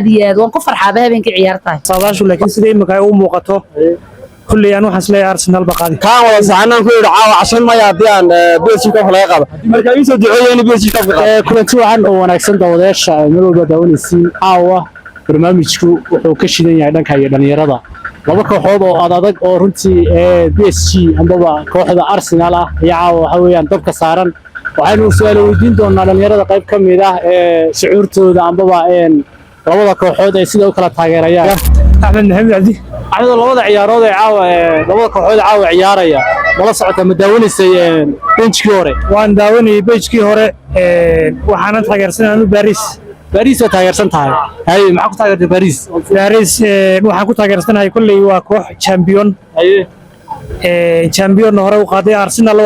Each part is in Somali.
Iyo aad waan ku farxaaba habeenkii ciyaartahay. Saadaashu laakiin sida imika ay u muuqato, kulley aan waxaan isleeyahay Arsenal ba qaadi. Kaan wada saxanaan ku yidhi caawa cashan maya haddii aan PSG koobka laga qaado. Marka ii soo duceeyo in PSG koobka qaado. Kulanti wacan oo wanaagsan, daawadayaasha meel walba daawanaysiin. Caawa barnaamijku wuxuu ka shidan yahay dhanka iyo dhalinyarada, laba kooxood oo ad adag oo runtii PSG ambaba kooxda Arsenal ah iyo caawa waxa weeyaan dabka saaran. Waxaynu su'aalo weydiin doonaa dhalinyarada qayb ka mid ah ee shucuurtooda ambaba labada kooxood ay sida u kala taageerayaan. Axmed Maxamed Cabdi. Axmed, labada ciyaarood ee caawa labada kooxood ee caawa ciyaaraya mala socota? Ma daawanaysay benchkii hore? Waan daawanayay page-kii hore, waxaanan taageersanay anu Paris. Paris waa taageersan tahay. Haye, maxaa ku taageertay Paris? Paris waxaan ku taageersanahay kolley waa koox champion. Champion hore u qaaday. Arsenal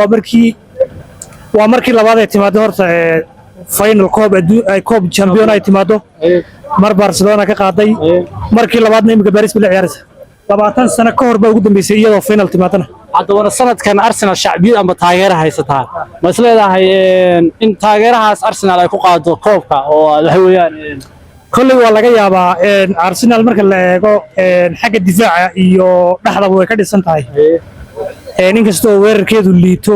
waa markii labaad ay timaado horta final koob adduun ay koob champion ay timaado. Mar Barcelona ka qaaday, markii labaadna imika Paris bay la ciyaaraysa. 20 sano ka hor baa ugu dambeysay iyadoo final timaadana. Haddabana sanadkan Arsenal shacbiyad amba taageera haysataa. Ma is leedahay in taageerahaas Arsenal ay ku qaado koobka oo waxa weeyaan Kolley waa laga yaabaa. Arsenal marka la eego xagga difaaca iyo dhexdaba way ka dhisan tahay, inkastoo weerarkeedu liito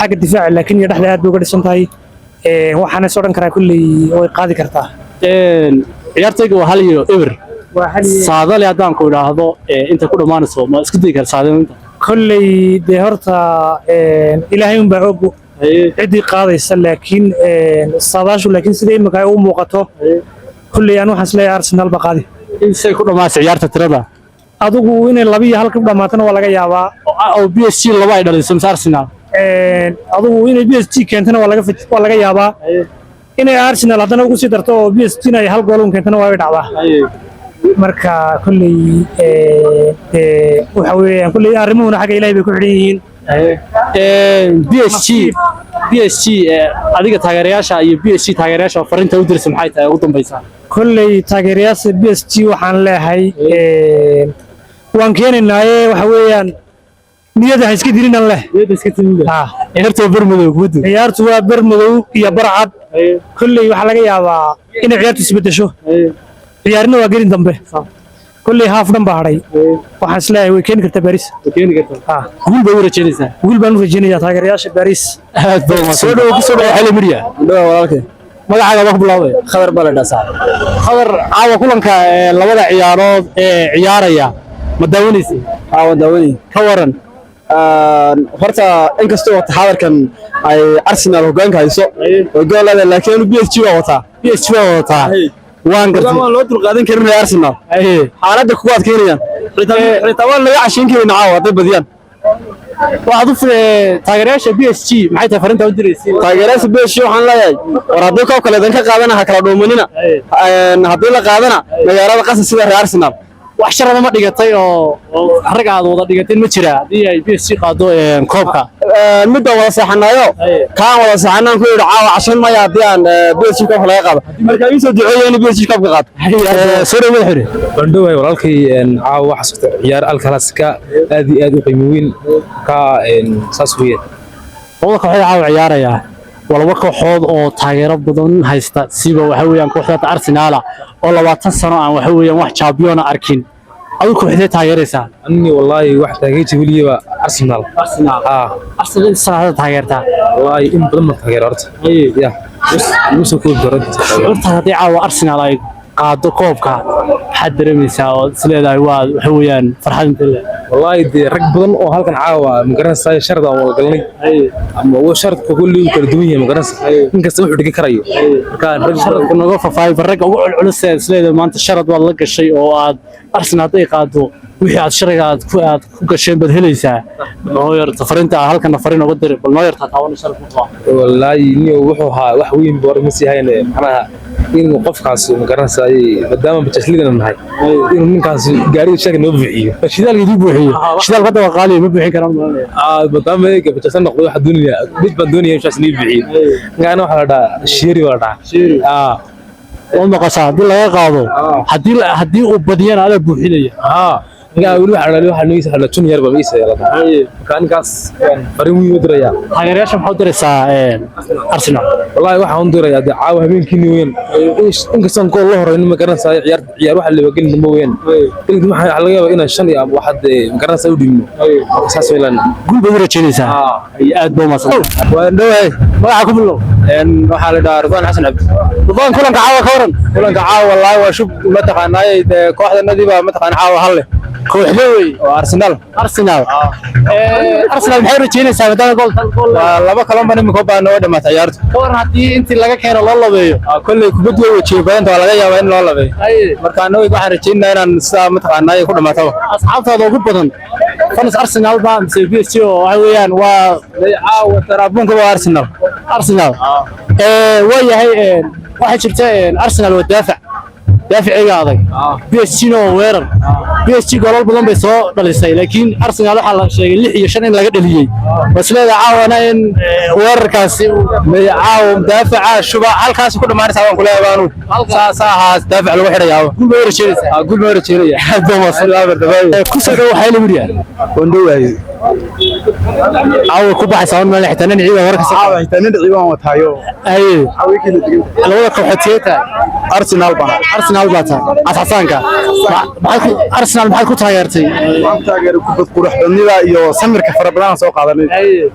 xagga difaaca, laakiin iyo dhexda aad bay uga dhisan tahay. Waxaana is odhan karaa kolley way qaadi kartaa. Ciyaartayga waa 1-0. Saadale haddaan ku idhaahdo inta ku dhammaanayso, ma isku dayi kara saadalinta? Kolley dee horta Ilaahay unbaa og ciddii qaadaysa, laakiin saadaashu laakiin sida imika ay u muuqato, kolley aan waxaan isleeyahay Arsenal ba qaadi. Insay ku dhammaanayso ciyaarta tirada? Adigu inay 2-1 ku dhammaatana waa laga yaabaa. Oo PSG laba ay dhaliso mise Arsenal? Adigu inay PSG keentana waa laga yaabaa. Inay Arsenal haddana ugu sii darto oo PSG na ay hal gool un keentana waa way dhacdaa. Marka kolley waxa weeyaan kolley arrimuhuna xagga Ilaahay bay ku xidhan yihiin. PSG adiga taageerayaasha iyo PSG taageerayaasha fariinta u diraysa maxay tahay ugu dambaysa? Kolley taageerayaasha PSG waxaan leeyahay waan keenaynaaye, waxa weeyaan niyada ha iska dilinan leh. Niyada iska timida. Ciyaarta waa bermadow kubaddu. Ciyaartu waa bermadow iyo barcad. Kolley waxaa laga yaabaa inay ciyaartu isbedesho. Ciyaarina waa gelin dambe. Kolley haaf dhan baa hadhay. Waxaan isleeyahay way keeni kartaa Paris. Way keeni kartaa. Guul bay u rajaynaysaa. Guul baan u rajaynayaa taageerayaasha Paris. Aad baa umahadsan. Soo dhawow, kusoo dhawow Xele Media. Dhawa walaalkay. Magacaaga baa ku bilaabay? Khadar baa la dhahaa, saaxiib. Khadar, caawa kulanka labada ciyaarood ee ciyaaraya ma daawanaysay? Haa, waan daawanayay. Ka waran? Horta inkastoo waqti xaadirkan ay Arsenal hoggaanka hayso oo gool leedahay, laakiin anu PSG baa wataa. PSG baa wadataa. Waan gartay. Waan loo dulqaadan karin Arsenal. Xaaladda kugu adkeynayaan. Xitaa waan laga cashin karin caawa hadday badiyaan. Waxaad u taageerayaasha PSG maxay tahay fariinta u diraysiin? Taageerayaasha PSG waxaan leeyahay, war haddii koobka laydinka qaadana ha kala dhuumanina, haddii la qaadana magaalada qasa sida reer Arsenal. Wax sharada ma dhigatay oo rag aad wada dhigateen ma jira haddii ay PSG qaado koobka? Midda wada seexanayo, kaan wada seexanaan ku yidhi caawa cashan maya haddii aan PSG koobka laga qaado. Marka ii soo duceeyo in PSG koobka qaado. Soo dhawo, madaxweyne. Waan dhowahay, walaalkay. Caawa waxaa socota ciyaar Alclassico aad iyo aad u qiimo weyn ka saas weeyaan. Labada kooxood caawa ciyaaraya waa laba kooxood oo taageero badan haysta, siba waxa weeyaan kooxda Arsenal oo 20 sano aan waxa weeyaan wax champion arkin. Adigu kooxdee taageeraysaa? Ani wallaahi wax taageer weligiiba Arsenal. Arsenal? Haa. Arsenal inta sanad taageertaa? Wallaahi in badan baan taageera horta. Ya igu soo koobi karo inta taageero. Horta haddii caawa Arsenal ay qaado koobka, maxaad dareemaysaa oo is leedahay waa waxa weeyaan farxad inta le? Wallaahi dee rag badan oo halkan caawa magaranaysaa sharda aan wada galnay ama uu sharadka kulli uu kala duwan yahay, magaranaysaa, in kasta wuxuu dhigi karayo. Marka rag Sharadku naga faahfaahay bal, ragga ugu culculus ee is leedahay maanta sharad waad la gashay oo aad Arsenal hadday qaado wixii aad sharciga aad ku gasheen baad helaysaa. Noo yarta fariinta halkana fariin uga diri bal, noo yarta taawana sharad ku qaba. Wallaahi niyo wuxuu ahaa wax weyn buu ma sii hayne, macnaha inuu qofkaas magaranaysaa maadaama bajaajlidana nahay inuu ninkaas gaariga shaka noo buuxiyo. Shidaalka idin buuxiyo? Shidaalka hadda waa qaali, ma buuxin karaan. Maadaama eega bajaajla noqdo, waxaa doonaya mid baan doonaya in shaas nii buuxiyo. Ninkaana waxaa la dhahaa Shiiri baa la dhahaa. Waa maqashaa, haddii laga qaado, haddii uu badiyana adaa buuxinaya. Haa. Ninkaa weli waxaa dhalay, waxaa nugiisa xidha junior ba magiisa yeelata. Marka ninkaas fariin weyn u dirayaa. Taageerayaasha maxaa u diraysaa Arsenal? Wallahi waxaan u dirayaa dee caawa habeenkiini weyn, inkastoon gool la horeynin, ma garanaysaa, ciyaar ciyaar waxa leba gelin dambe weyn, gelin dambe waxaa laga yaabaa inaan shan iyo waxa dee ma garanaysaa u dhigno. Marka saas way leenahay. Guul baad u rajaynaysaa. Aad baa umahadsan. Waan dhowahay. Magaca ku bilow. Waxaa la dhahaa Ridwaan Xasan Cabdi. Ridwaan, kulanka caawa ka waran? Kulanka caawa wallaahi waa shub, mataqaanaaye, dee kooxdanadii baa mataqaana caawa hal leh. Kooxda wey? Oo Arsenal. Arsenal. Arsenal maxay rajaynaysaa maadaama gool Waa laba kalonba iminka baa noo dhamaatay ciyaartu. Ka waran haddii intii laga keeno loo labeeyo? Kolley kubad way wajiyo badanta, waa laga yaabaa in loo labeeyo. Marka annagu waxaan rajaynaynaa inaan sidaa mataqaanaaye ku dhamaataba. Asxaabtaada ugu badan fans Arsenal baa mise PSG? Oo waxa weeyaan waa Caawa taraabunka waa Arsenal. Arsenal. Waa yahay, waxaa jirta Arsenal waa daafac, daaficiga adag, PSG na waa weerar. PSG goolal badan bay soo dhalisay, laakiin Arsenal waxaa la sheegay 6 iyo 5 in laga dhaliyey. Bas leedahay caawana in weerarkaasi Caawa daafaca shuba halkaas ku dhamaanaysaa waan kuleeyahay baanu. Saas ahaas daafac lagu xidhayaa. Guul bay rajaynaysaa. Guul baan rajaynaya. Aad baa umahadsan. Ku soo dhow waxay lagu yidhi. Waan dhowahay. Caawa ku baxaysaa un meel xitaa nin ciidan warka soo. Caawa xitaa nin ciidan wataayo. Haye. Caawa kala degan. Labada kooxood see tahay? Arsenal baan. Arsenal baa tahay. Cascasaanka. Maxaad ku Arsenal maxaad ku taageertay? Waxaan ku taageeray kubad qurux badnida iyo samirka fara badan aan soo qaadanay.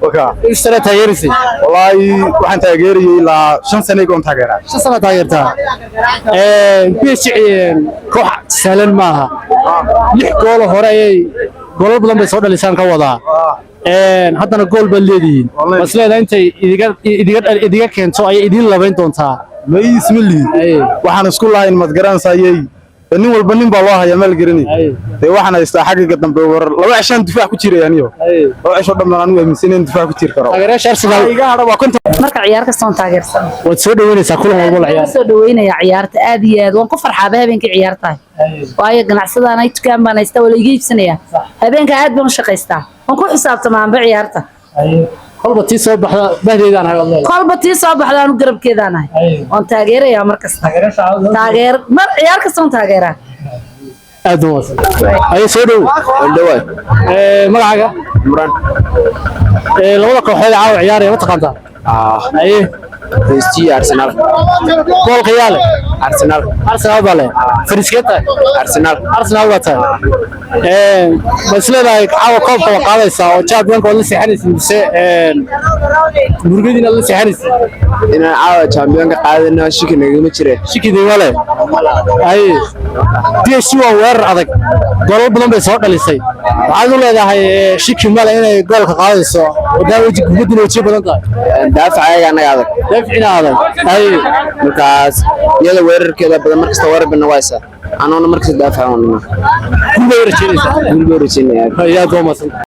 Waka. Isra taageerisay? Wallaahi waxaan taageerayay ilaa 5 sano igoon taageeraa. 5 sano taageertaa. PSG koox sahlan maaha. 6 gool hore ayay, goolal badan bay soo dhalisaan ka wadaa. Haddana gool baad leedihiin. Bas leedahay intay idiga idiga idiga keento ayay idin labayn doontaa? Ma ismili. Waxaan isku lahayn mad garanayay. Nin walba nin baa loo hayaa meel garanay. Dee waxaan haystaa xagga dambe war laba cishaan difaac ku jiray aniyo. Laba cisho dhammaan anigu aaminsan in difaac ku jiri karo. Taageerayaasha Arsenal iga hadha waa 50. Marka ciyaar kasta waan taageersan. Waad soo dhaweynaysaa kulan walba la ciyaar? Soo dhaweynaya ciyaarta aad iyo aad. Waan ku farxaaba habeenkii ciyaartahay, waayo ganacsadaan ay dukaan baan haystaa, waa la iga iibsanayaa habeenka. Aad baan u shaqaystaa, waan ku xisaabtamaa anba ciyaarta. Kolba tii soo baxda bahdeedaan ahay waad leedahay. Kolba tii soo baxda anu garabkeedaan ahay, waan taageerayaa mar kasta, taageer mar ciyaar kasta waan taageeraa. Aad u wanaagsan. Ayo soo dhow. Dhawaay. Magacaaga? Imran. Labada kooxood ee caawa ciyaaraya ma taqaantaa? Aye. PSG, Arsenal. Goolka yaa leh? Arsenal. Arsenal baa leh. Fariiskee tahay? Arsenal. Arsenal baa tahay. Ma is leedahay caawa koobka waa qaadaysaa oo championka waad la seexanaysid, mise murugadiina la seexanaysid? Inaan caawa championka qaadano shiki nagama jire. Shikidii male. Aye. PSG waa weerar adag, goolal badan bay soo dhalisay. Waxaad u leedahay shiki male inay goolka qaadayso oo daawaji kubaddina wajiyo badan tahay? Daafaca ayaga anaga adag. Daaficina adag. Aye. Markaas iyada weerarkeeda badan, markasta weerar bana waysa. Anuna markasta daafaca ununa. Guul bay rajaynaysaa. Guul baan rajaynaya. Aad waa mahadsan.